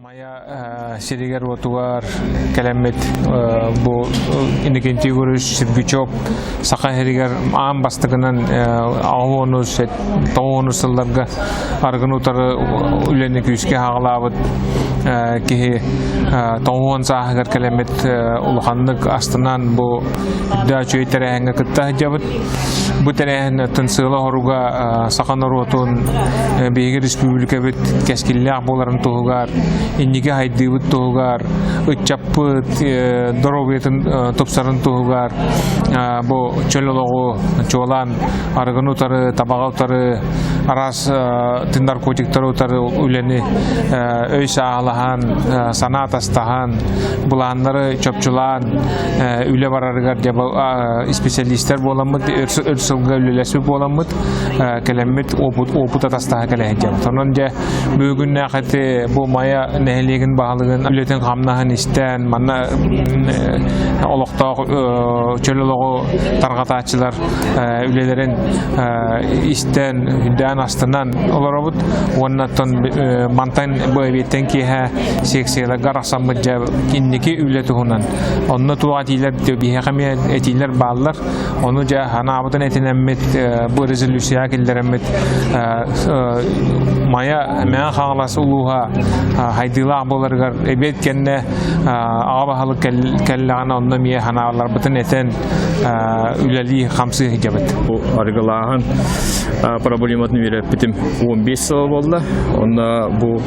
Майа сиригэр-уотугар кэлэммит бу Иннокентий Егорович Сергучев Саха сиригэр аан бастакынан 80-онус, 90-онус сылларга арыгыны утары үлэни күүскэ хаҕалаабыт киһи 90 сааһыгар кэлэммит улаханнык астынан бу үрдэ үчүгэй тэрээһиҥҥэ кытта сылдьабыт. Бу тэрээһин сыала хоруга саха норуотун биһиги республикабыт кэскиллээх буоларын туһугар, инники хайдыыбыт туһугар, ыччаппыт доруобуйатын тупсарын туһугар бу чөл олоҕу чуолаан арыгыны утары, табаҕы утары, араас наркотиктары утары үлэни өй сааһылаһан, санаа атастаһан, былааннары чопчулаан үлэ барарыгар исписэлиистэр буоламмыт, өр сылга үлэлэспит буоламмыт, кэлэммит опыт, опыт атастаһа кэлэ сылдьабыт. Онон дьэ бүгүннээх эти бу Майа нэһилиэгин баһылыгын үлэтин хамнаһын истэн, манна олохтоох чөл олоҕу тарҕатааччылар үлэлэрин истэн, үрдээн астынан олоробут. Уонна мантан бу эбиэттэн киэһэ секцияларга арахсаммыт дьэ инники үлэ туһунан. Онно туох этиилэр биһиэхэ эмиэ этиилэр бааллар. Ону дьэ ханаабытын этинэммит, бу резолюцияҕа киллэрэммит Майа Мэҥэ Хаҥалас улууһа хайдыылаах буоларыгар эбиэт кэннэ аҕа баһылык кэллэҕинэ онно эмиэ ханааларбытын этэн үлэлии хамсыы сылдьабыт. Бу арыгылааһын проблематын үөрэппитим 15 сыл буолла. Онно бу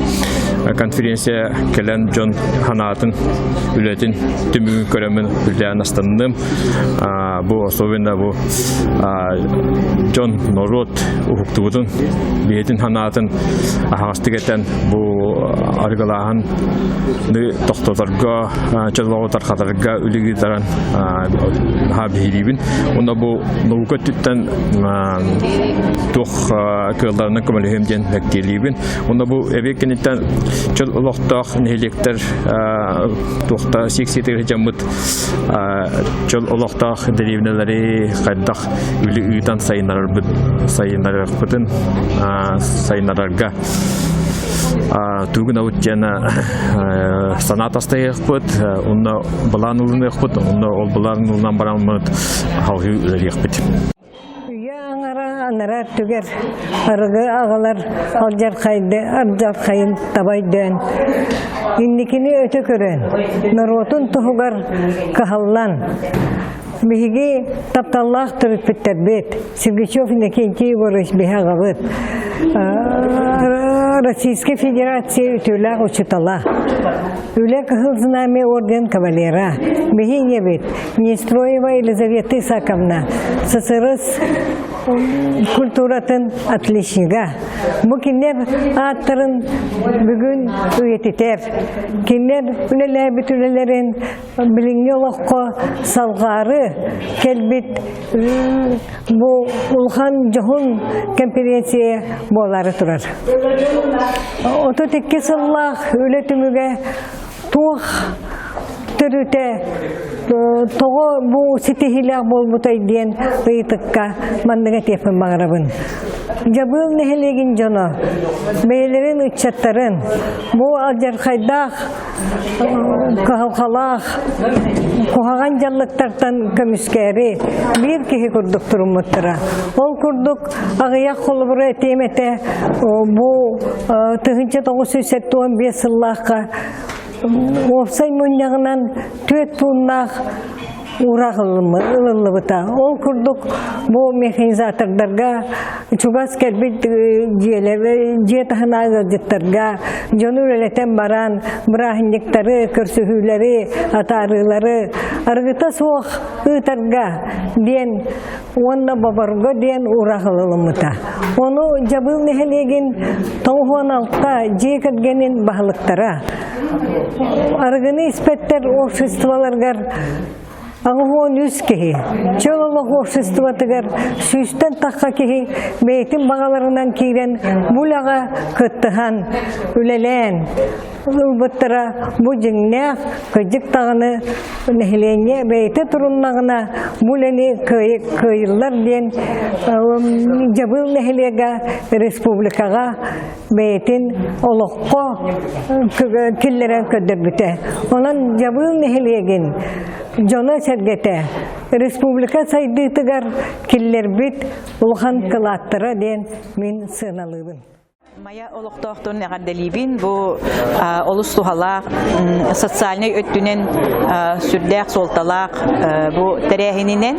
конференция кэлэн дьон ханаатын үлэтин түмүгүн көрөммүн үлээн астанным. Бу особенно бу дьон норуот уһуктубутун бэйэтин санаатын аһаҕастык этэн бу арыгылааһын тохтоторго чолоҕу тархатарга үлүгү таран наһаа биһириибин. Онно бу наука өттүттэн туох кыалларынан көмөлөһүөм диэн мэктиэлиибин. Онно бу эбиэт кэнниттэн чөл олохтоох нэһилиэктэр туохта секциятыгар дьаммыт чөл олохтоох дэриэбинэлэри хайдах үлэ ыытан сайыннарарбыт сайыннарыахпытын сайыннарарга тугун абыт диэн санаа тастайыахпыт онно былаан ылыныахпыт онно ол былаан ылынан бараммыт салгыы үлэлиэхпит. Үйэ аҥара анараа өттүгэр арыгы аҕалар алдьархайды ардьархайын таба өйдөөн, инникини өтө көрөн, норуотун туһугар кыһаллан, биһиги тапталлаах төрөппүттэрбит Сергачев Иннокентий Егорович биһи аҕабыт, Российскай Федерация үтүөлээх учуутала, Үлэ Кыһыл Знамя орден кавалера, биһи ийэбит Нестроева Елизавета Исаковна, СССР культуратын отличнига. Бу кинилэр ааттарын бүгүн үйэтитэр. Кинилэр үлэлээбит үлэлэрин билиҥҥи олоххо салҕаары кэлбит бу улахан дьоһун конференция буолаары турар. 32 сыллаах үлэ түмүгэ туох төрүтэ тоҕо бу ситиһиилээх буолбутай диэн ыйытыкка маннык этиэхпин баҕарабын. Дьабыыл нэһилиэгин дьоно бэйэлэрин ыччаттарын бу алдьархайдаах кыһалҕалаах куһаҕан дьаллыктартан көмүскээри биир киһи курдук туруммуттара. Ол курдук аҕыйах холобуру этиэм этэ бу 1975 сыллаахха уопсай мунньаҕынан түөрт пууннаах уураах ылыллыбыта. Ол курдук бу механизатордарга чугас кэлбит дьиэлэри, дьиэ таһынааҕы ыалдьыттарга дьону үлэлэтэн баран бырааһынньыктары, көрсүһүүлэри, атаарыылары арыгыта суох ыытарга диэн уонна боборго диэн уураах ылылыммыта. Ону Дьабыыл нэһилиэгин 96 дьиэ кэргэнин баһылыктара арыгыны испэттэр обществоларыгар 83 киһи, чөл олох обществотыгар сүүстэн тахха киһи бэйэтин баҕаларынан киирэн бу үлэҕэ кыттыһан, үлэлээн ылбыттара бу дьиҥнээх, кырдьык даҕаны нэһилиэнньэ бэйэтэ туруннаҕына бу үлэни кыайыллар диэн Дьабыыл нэһилиэгэ республикаҕа бэйэтин олоххо киллэрэн көрдөрбүтэ. Онон Дьабыыл нэһилиэгин дьоно-сэргэтэ республика сайдыытыгар киллэрбит улахан кылааттара диэн мин сыаналыыбын. Майа олохтоохторун эҕэрдэлиибин. Бу олус туһалаах, социальнай өттүнэн сүрдээх суолталаах бу тэрээһининэн.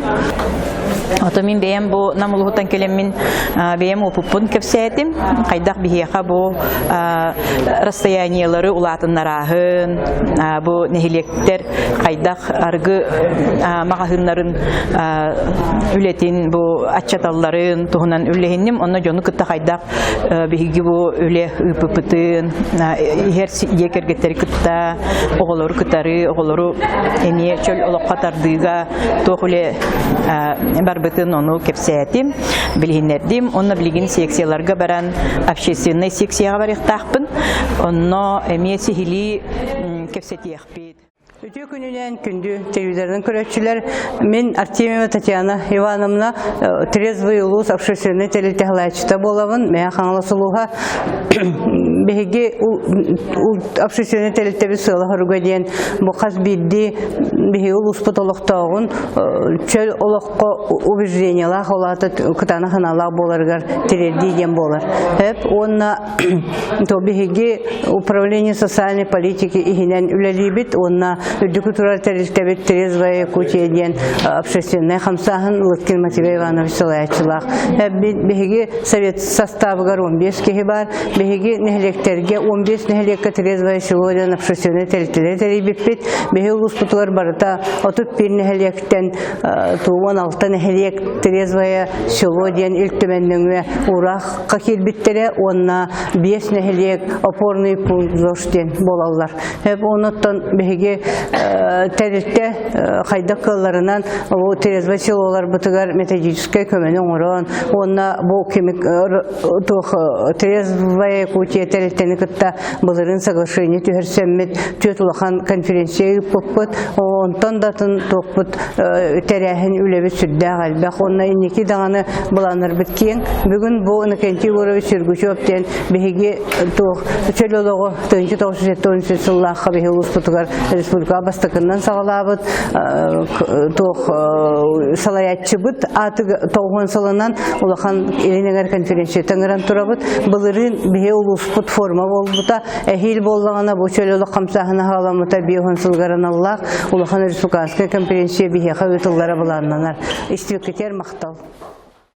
Ото мин бэйэм бу Нам улууһуттан кэлэммин бэйэм уопуппун кэпсээтим. Хайдах биһиэхэ бу расстояниелары улаатыннарааһын, бу нэһилиэктэр хайдах арыгы маҕаһыыннарын үлэтин бу аччаталларын туһунан үллэһинним. Онно дьону кытта хайдах биһиги бу үлэ ыыппыппытын иһэр дьиэ кэргэттэри кытта оҕолору кытары оҕолору эмиэ чөл олоххо тардыыга туох үлэ барбытын ону кэпсээтим, билиһиннэрдим. Онно билигин секцияларга баран общественнай секцияҕа барыахтаахпын. Онно эмиэ сиһилии кэпсэтиэхпит. Үтүө күнүнэн күндү телевизордан көрөөччүлэр, мин Артемьева Татьяна Ивановна Трезвый улуус общественнай тэрилтэ салайааччыта буолабын. Мэҥэ Хаҥалас улууһа биһиги общественнай тэрилтэбит сыала-соруга диэн бу хас биирдии биһиги улууспут олохтооҕун чөл олоххо убеждениелаах олаата кытаанах санаалаах буоларыгар тириэрдии диэн буолар. Эп уонна то биһиги управление социальной политики иһинэн үлэлиибит уонна үрдүкү турар тэрилтэбит Трезвая Якутия диэн общественнай хамсааһын Лыткин Матвей Иванович салайааччылаах. Биһиги совет составыгар 15 киһи бар. Биһиги нэһилиэктэргэ 15 нэһилиэккэ Трезвое село диэн общественнай тэрилтэлэри тэрийбиппит. Биһиги улууспутугар барыта 31 нэһилиэктэн 16 нэһилиэк Трезвое село диэн Ил Түмэн нөҥүө уураахха киирбиттэрэ уонна 5 нэһилиэк опорный пункт ЗОЖ диэн буолаллар. Онуттан биһиги тэрилтэ хайдах кыалларынан бу трезвое селоларбытыгар методическай көмөнү оҥорон уонна бу кимик туох трезвая Якутия тэрилтэни кытта былырыын соглашение түһэрсэммит түөрт улахан конференция ыыппыппыт. Онтон да атын туохпут тэрээһин үлэбит сүрдээх элбэх. Онно инники даҕаны былааннарбыт киэҥ. Бүгүн бу Иннокентий Егорович Сергучев диэн биһиги туох чөл олоҕу 1973 сыллаахха биһи улууспутугар республикаҕа бастакыннан саҕалаабыт туох салайааччыбыт ааты тоҕуһун сылынан улахан Илин эҥэр конференцията ыҥыран турабыт. Былырыын биһи улууспут форма буолбута. Эһиил буоллаҕына бу чөл олох хамсааһына хаҕаламмыта биэһун сылыгар аналлаах улахан республиканскай конференция биһиэхэ ыытыллара былааннанар. Истибиккитигэр махтал.